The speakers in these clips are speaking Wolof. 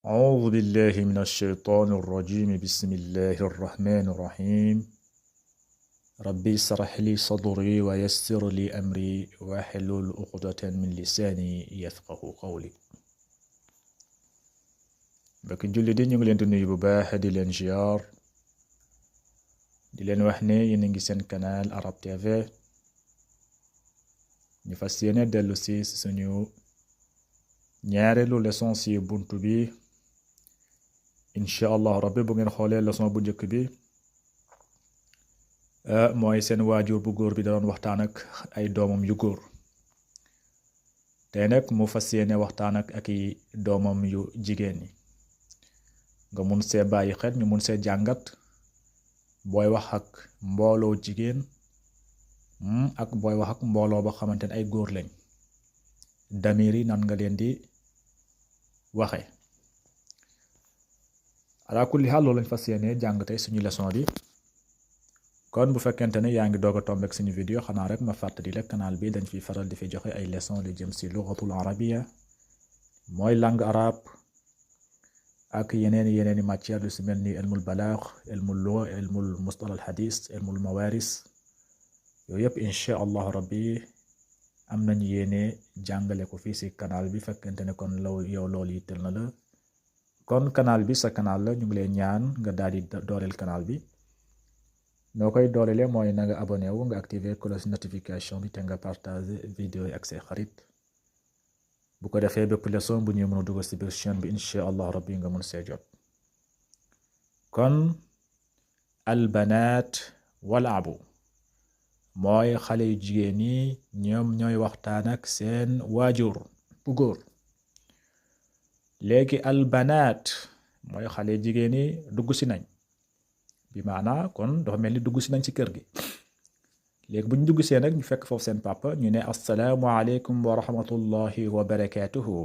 أعوذ بالله من الشيطان الرجيم. بسم الله الرحمن الرحيم. ربي اشرح لي صدري ويسر لي أمري واحلل عقدة من لساني يفقه قولي. mbokk julli di ñu ngi leen di nuyu bu baax di leen ziar di leen wax ne yéen a ngi seen canal Arab TV. ñu fas yéene dellu si suñu ñaareelu leçon si buntu bi incha allah rabbi. bu ngeen xoolee leçon bu njëkk bi mooy seen waajur bu góor bi da doon waxtaan ak ay doomam yu góor. tey nag mu fas yéene waxtaan ak i doomam yu jigéen ñi nga mun see bàyyi xel ñu mun see jàngat booy wax ak mbooloo jigéen ak booy wax ak mbooloo ba xamante ne ay góor lañ damir yi nan nga leen di waxe. ala kulli xaal loolu lañ fas yéene jàng tey suñu leçon bi. kon bu fekkente ne yaa ngi doog a tombeek suñu vidéo xanaa rek ma fàttali la canal bi dañ fiy faral di fi joxe ay leçon li jëm si lugatul arabiya mooy langue arabe ak yeneeni matière lu si mel ni ilmul balaax ilmul lugha ilmul mustalah al hadis ilmul mawaris yooyu yëpp incha allahu rabbi am nañ yéene jàngale ko fii si canal bi. fekkente ne kon yow loolu yittal na la kon canal bi sa canal la, ñu ngi leen ñaan nga daal di dooleel canal bi. noo koy dooleele mooy na nga abonné wu nga activer cloche notification bi te nga partager vidéo yi ak say xarit bu ko defee bépp leçon bu ñuy mën a dugal si biir chaîne bi incha allah rabbi nga mun see jot. kon albanaat walaabu mooy xale yu jigéen ñi ñoom ñooy waxtaan ak seen waajur bu góor. léegi albanaat mooy xale jigéen ñi dugg si nañ bi maana kon dafa mel ni dugg si nañ ci kër gi. léegi bu ñu dugg see nag ñu fekk foofu seen papa ñu ne assalaamu aleykum wa rahmatullahi wa barakaatuhu.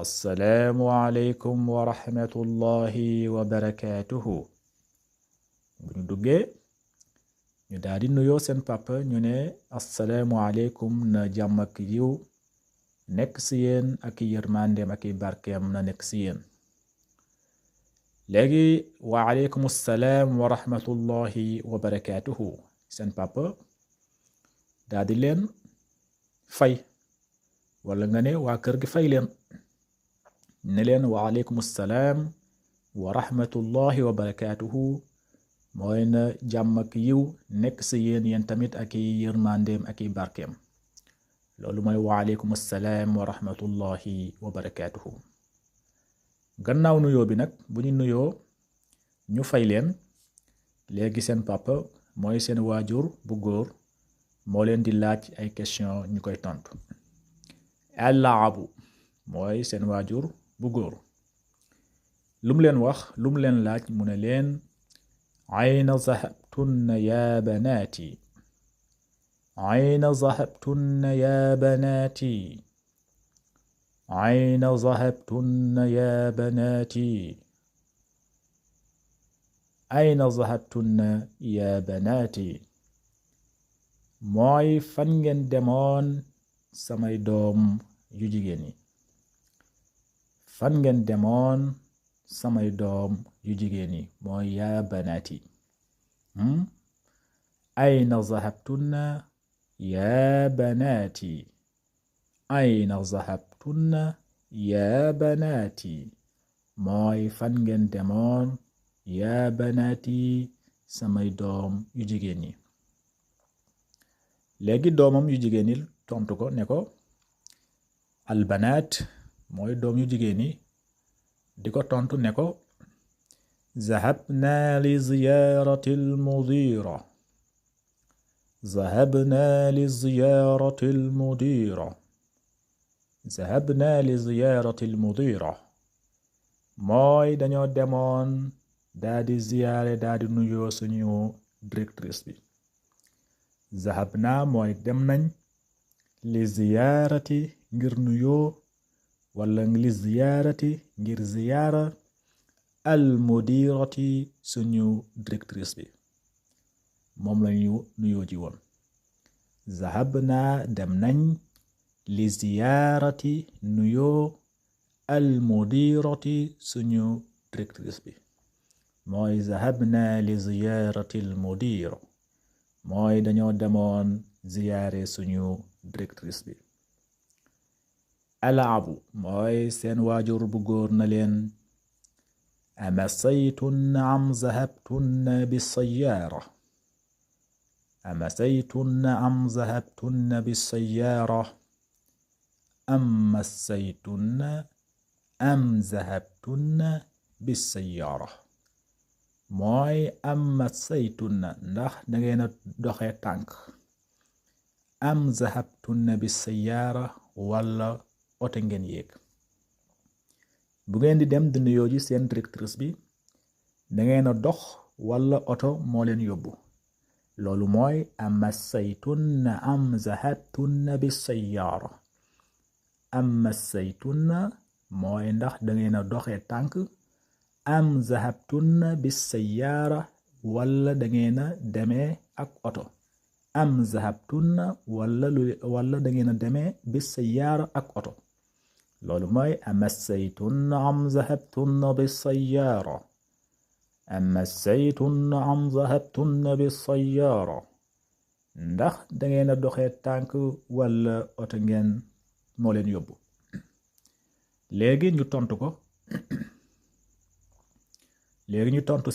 assalaamu aleykum wa rahmatullahi wa barakaatuhu. bu ñu duggee ñu daal di nuyoo seen papa ñu ne assalaamu aleykum na jàmm ak yiw nekk si yéen ak yërmandeem ak barkeem na nekk si yéen. léegi wa aleykum salaam wa rahmatullahi wa barakaatuhu seen papa daal di leen fay wala nga ne waa kër gi fay leen ne leen wa aleykum salaam wa rahmatullahi wa barakaatuhu mooy na jàmm ak yiw nekk si yéen tamit ak yërmandeem ak barkeem. loolu mooy wa aleykum salaam wa rahmatullahi wa barakaatuhu. gannaaw nuyoo bi nag bu ñu nuyoo ñu fay leen léegi seen papa mooy seen waajur bu góor moo leen di laaj ay question ñu koy tontu. alaabu mooy seen waajur bu góor lu mu leen wax lu mu leen laaj mu ne leen ayna zahabtunna ya banaati ayna zahabtunna ya banaati ayna zahabtunna ya banaati ayna zahabtunna ya banaati mooy fan ngeen demoon samay doom yu jigéen ñi. fan ngeen demoon samay doom yu jigéen ñi mooy ya banaati. ayna zahabtunna ya banaati ayna zahabtunna ya banaati mooy fan ngeen demoon ya banaati samay doom yu jigéen ñi. léegi doomam yu jigéen ñi tontu ko ne ko albanaat mooy doom yu jigéen ñi di ko tontu ne ko zahabna li ziyaarati almudira zahabna li ziyaarati almudira zahabna li ziyaarati almudira mooy dañoo demoon daa di ziyaare daa di nuyoo suñu directrice bi. zahabna mooy dem nañ li ziyaarati ngir nuyoo wala li ziyaarati ngir ziyaara almudirati suñu directrice bi moom lañu nuyoo ji woon. zahabna dem nañ li ziyaarati nuyoo al mudirati suñu directrice bi mooy zahabna li ziyarati al mudir mooy dañoo demoon ziyaare suñu directrice bi. alaabu mooy seen waajur bu góor na leen amasaytunna am zahabtunna bisayaara amasaytunna am zahabtunna bisayaara am massaytunna am zahabtunna bisayaara mooy am massaytunna ndax dangeen a doxe tànk am zahabtunna bisayaara wala oto ngeen yéeg. bu ngeen di dem di nuyoo ji seen directrice bi dangeen a dox wala oto moo leen yóbbu loolu mooy amassaytunna am zahabtunna bisayaara amassaytunna mooy ndax dangeen a doxee tànk am zahabtunna bisayaara wala dangeen a demee ak oto am zahabtunna wala dangeen a demee bisayaara ak oto loolu mooy amassaytunna am zahabtunna bisayaara amassaytunna am zahabtunna bisayaara ndax dangeen a doxee tànk wala oto ngeen moo leen yóbbu. léegi ñu tontu ko léegi ñu tontu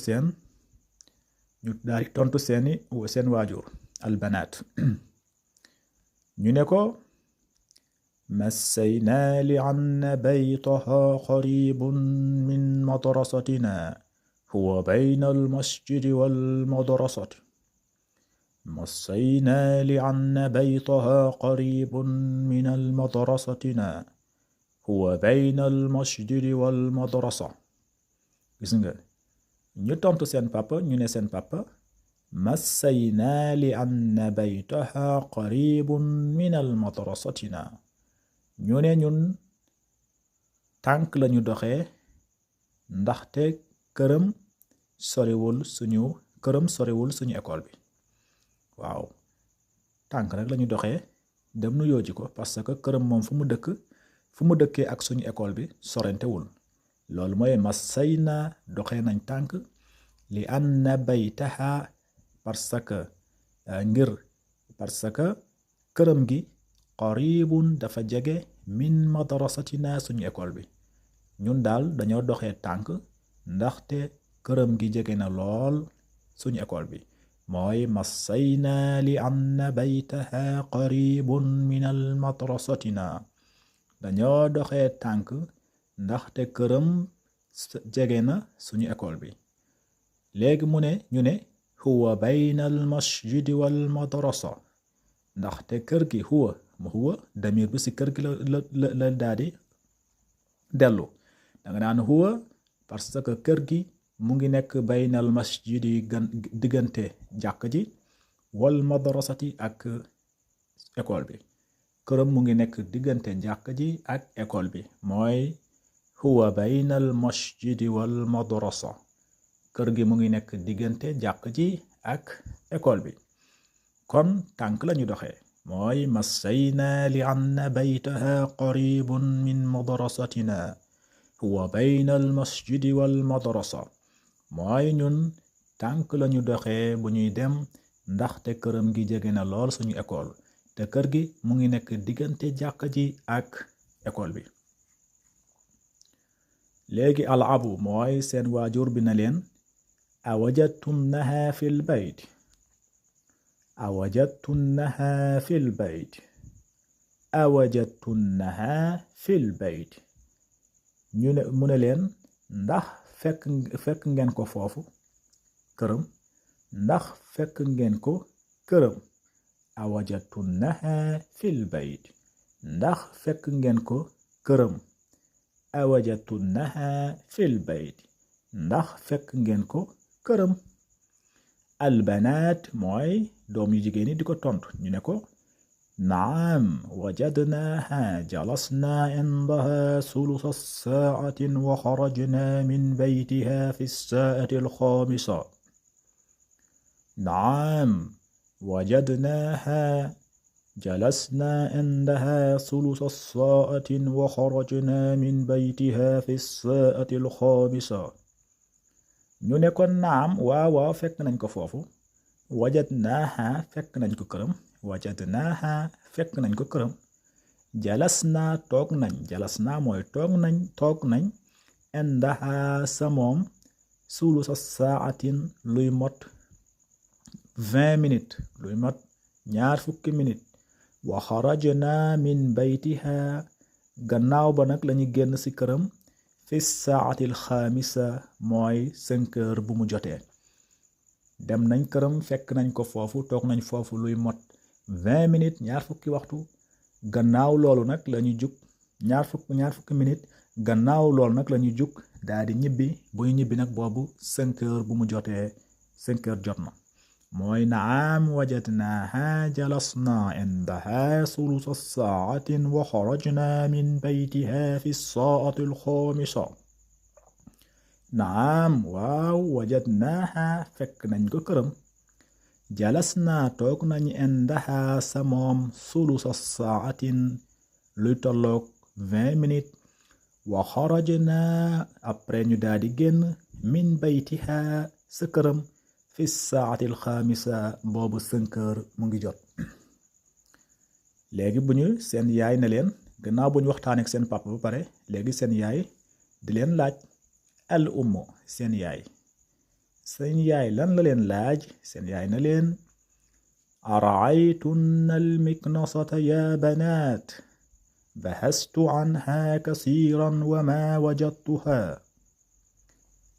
ñu daal di tontu seen waajur albanaat ñu ne ko مسينا لأن بيتها قريب من مدرستنا هو بين المسجد والمدرسة مسينا لأن بيتها قريب من المدرستنا هو بين المسجد والمدرسة. gis nga ñu tontu seen papa ñu ne seen papa مسينا لأن بيتها قريب من المدرستنا ñu ne ñun tànk lañu doxee ndaxte këram soriwul suñu école bi. waaw tànk rek lañu doxee dem nu yooji ko parce que këram moom fu mu dëkkee ak suñu école bi sorentewul loolu mooy masayna doxee nañ tànk li anna baytaha parce que këram gi qaribun dafa jege min madrasatina suñu école bi ñun daal dañoo doxee tànk ndaxte këram gi jege na lool suñu école bi mooy masayna li anna baytaha qaribun min al madrasatina dañoo doxee tànk ndaxte këram jege na suñu école bi. léegi ñu ne huwa bayna al masjidi wal madrasa ndaxte kër gi huwa damir bi ci kër gi la daadi dellu danga naan huwa parce que kër gi mu ngi nekk baynal masjidi diggante jàkk ji wal madrasati ak école bi këram mu ngi nekk diggante jàkk ji ak école bi mooy huwa baynal masjidi wal madrasa kër gi mu ngi nekk diggante jàkk ji ak école bi kon tànk lañu doxee mooy masayna li anna baytaha qaribun min madrasatina huwa bayna al masjidi wal madrasa mooy ñun tànk lañu doxee bu ñuy dem ndaxte këram gi jege na lool suñu école te kër gi mu ngi nekk diggante jàkka ji ak école bi. léegi alabu mooy seen waajur bi na leen awajadtunnaha fil bayt awajadtunnaha fil bayt awajadtunnaha fil bayt mu ne leen ndax fekk ngeen ko foofu këram ndax fekk ngeen ko këram awajadtunnaha fil bayt ndax fekk ngeen ko këram awajadtunnaha fil bayt ndax fekk ngeen ko këram. albanaat mooy doom yu jigéen ñi di ko tontu ñu ne ko naam wajadnaha jalasna indaha sulusa saatin wa xarajna min baytiha fi saati alxaamisa naam wajadnaha جلسنا عندها ثلث الساعة وخرجنا من بيتها في الساعة الخامسة. ñu ne ko naam waaw fekk nañ ko foofu. wajadnaaha fekk nañ ko këram. wajadnaaha fekk nañ ko këram. jalasnaa toog nañ. jalasnaa mooy toog nañ indaha sa moom sulusa saatin luy mot 20 minutes luy mot 20 minutes. wa xarajna min baytiha gannaaw ba nag lañu génn ci këram fi saatil xaamisa mooy 5 heures bu mu jotee. dem nañ këram fekk nañ ko foofu toog nañ foofu luy mot 20 minutes 20 waxtu. gannaaw loolu nag lañu jug 20 minutes gannaaw loolu nag lañu jug daal di ñibbi buy ñibbi nag boobu 5 heures bu mu jotee 5 heures jot na. mooy naam wajadnaaha jalasna indaha sulusa saatin wa xarajna min baytiha fi saati alxaamisa. naam waaw wajadnaaha fekk nañ ko këram. jalasna toog nañ indaha sa moom sulusa saatin luy tolloog 20 minutes. wa xarajna après ñu daal di génn min baytiha sa këram fi saatil xaamisa boobu 5 heures mu ngi jot. léegi bu ñu seen yaay ne leen gannaaw bu ñu waxtaanee ak seen papa ba pare léegi seen yaay di leen laaj al ummu seen yaay lan la leen laaj. seen yaay na leen araaytunna al miknasata ya banaat bahastu anha kasiran wa ma wajadtuha.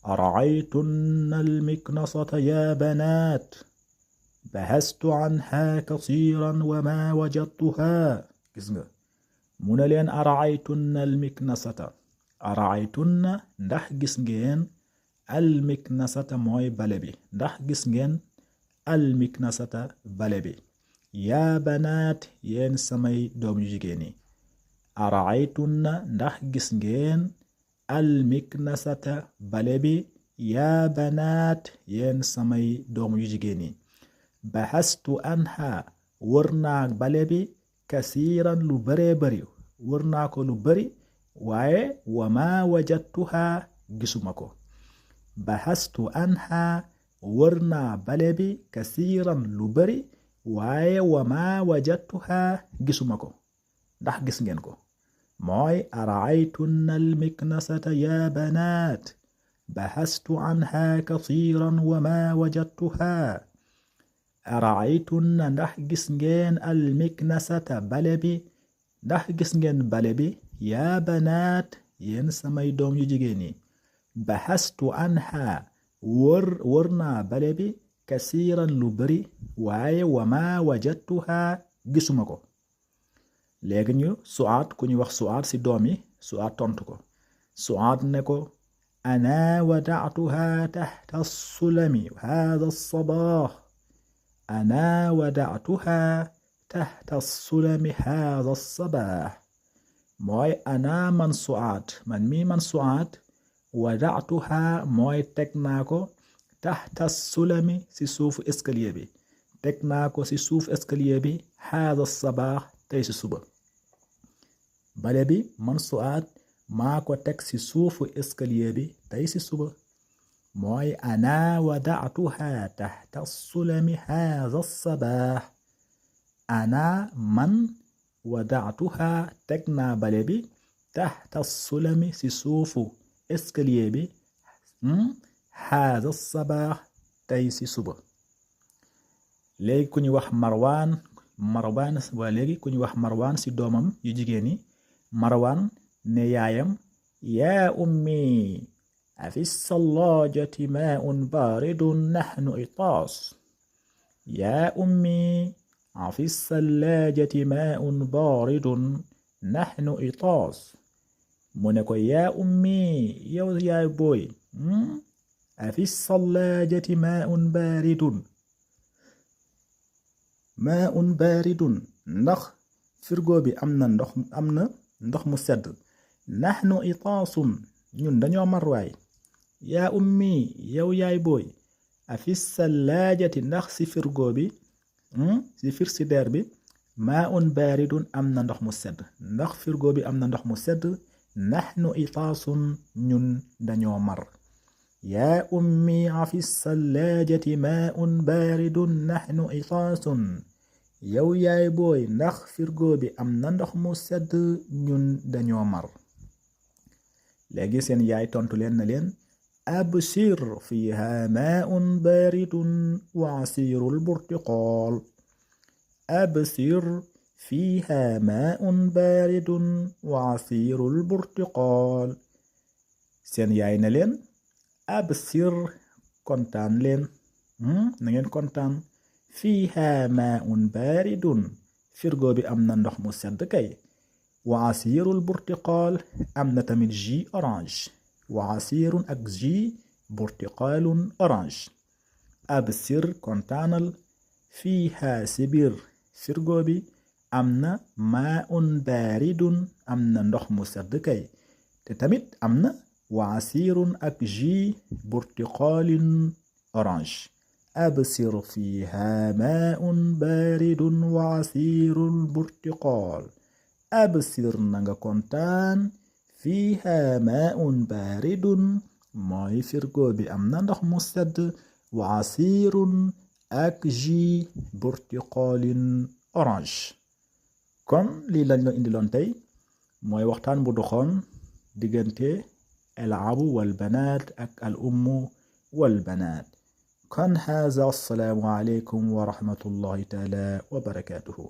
أرأيتن المكنسة يا بنات بحثت عنها كثيرا وما وجدتها. gis nga mu ne leen أرأيتن المكنسة. أرأيتن ndax gis ngeen المكنسة mooy bale bi ndax gis ngeen المكنسة bale bi. yaa banaat yéen samay doom yu jigéen yi. أرأيتن ndax gis ngeen almiknasata bale bi. yaa banaat yéen samay doom yu jigéen yi. bahastu anha wër naa bale bi kasiiran lu baree bari wër naa ko lu bari waaye wa ma wajadtuha gisuma ko. bahastu anha wër naa bale bi kasiiran lu bari waaye wa ma wajadtuha gisuma ko. ndax gis ngeen ko. mooy araaytunna almiknasata ya banaat bahastu anha kasiiran wa ma wajadtuha. araaytunna ndax gis ngeen almiknasata bale bi ndax gis ngeen bale bi. yaa banaat yéen samay doom yu jigéen yi. bahastu anha wër naa bale bi kasiiran lu bari waaye wa ma wajadtuha gisuma ko. léegi ñu suaat ku ñu wax suaat ci doom yi. suaat tontu ko. suaat ne ko ana wada'tuha tahta sulami hadha as-sabah. ana wada'tuha tahta sulami hadha as-sabah. mooy ana man suaat man suaat wada'tuha mooy teg naa ko tahta sulami ci suufu escalier bi. teg naa ko ci suufu escalier bi hadha as-sabah tey ci suba. bale bi man suaat maa ko teg ci suufu escalier bi tey ci suba. mooy ana wada'tuha tahta sulami hadha as-sabah. ana man wada'tuha teg naa bale bi tahta sulami ci suufu escalier bi hadha as-sabah tey ci suba. léegi ku ñu wax marwaan léegi ku ñu wax marwaan ci doomam yu jigéen yi. marwaan ne yaayam yaa ummi afi sallaajati maa'un baaridun nahnu itaas. yaa ummi afi sallaajati maa'un baaridun nahnu itaas. mu ne ko yaa ummi yow yaay booy afi sallaajati maa'un baaridun ndax firgo bi am na ndox mu sedd. nahnu itaasun ñun dañoo mar waay. yaa ummi yow yaay booy afi sallaajati ndax si firgo bi si frigidaire bi maa'un baaridun am na ndox mu sedd ndax firgo bi am na ndox mu sedd naxnu itaasun ñun dañoo mar yaa ummi afi sallaajati maa'un baaridun naxnu itaasun yow yaay booy ndax firgo bi am na ndox mu sedd ñun dañoo mar léegi seen yaay tontu leen na leen absir fiha maa'un baaridun wa asiirul burtiqaal absir fiha maa'un baaridun wa asiirul burtiqaal seen yaay na leen absir kontaan leen na ngeen kontaan fiha maa'un baaridun firgo bi am na ndox mu sedd kay wa asiirul burtiqaal am na tamit jus orange wa asiirun ak jus burtiqaalun orange absir kontaanal fiha si biir firgo bi am na maa'un baaridun am na ndox mu sedd kay te tamit am na wa asiirun ak jus burtiqaalin orange absir fiha maa'un baaridun wa asiirul burtiqaal absir na nga kontaan fiha maa'un baaridun mooy firgo bi am na ndox mu sedd wa asiirun ak jus burtiqaalin orange kon lii lañ la indiloon tey mooy waxtaan bu doxoon diggante al abu wal banaat ak al ummu wal banaat kon haaza assalaamu aleykum wa rahmatullahi taala wa barakaatuhu